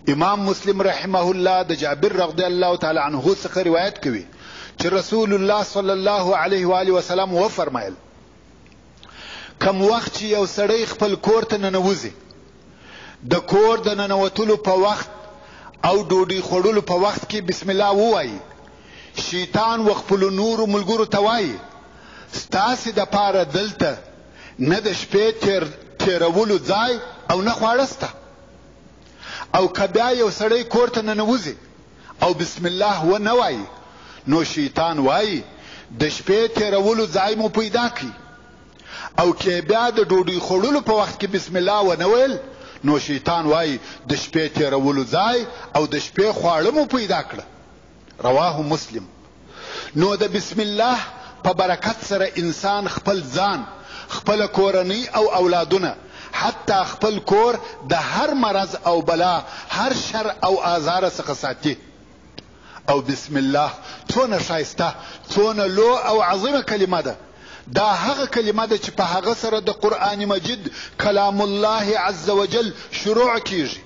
امام مسلم رحمه الله د جابر رضی الله تعالی عنه څخه روایت کوي چې رسول الله صلی الله علیه و آله وسلم وفرمایل کم وخت چې یو سړی خپل کور ته ننوځي د کور د ننوتلو په وخت او ډوډۍ خوړلو په وخت کې بسم الله ووایي شیطان و خپلو نورو ملګرو ته وایي ستاسې دپاره دلته نه د شپې تېرولو ځای او نه خواړه سته او که بیا یو سړی کور ته ننوځي او بسم الله ونه وایي نو شیطان وایي د شپې تېرولو ځای مو پیدا کړي او که بیا د ډوډۍ خوړلو په وخت کې بسم الله ونه ویل نو شیطان وایي د شپې تېرولو ځای او د شپې خواړه مو پیدا کړه. رواه مسلم. نو د بسم الله په برکت سره انسان خپل ځان، خپله کورنۍ او اولادونه حتی خپل کور د هر مرض او بلا، هر شر او آزاره څخه ساتي. او بسم الله څونه ښایسته، څونه لو او عظیمه کلمه ده. دا هغه کلمه ده چې په هغه سره د قرآن مجید کلام الله عز وجل شروع کیږي.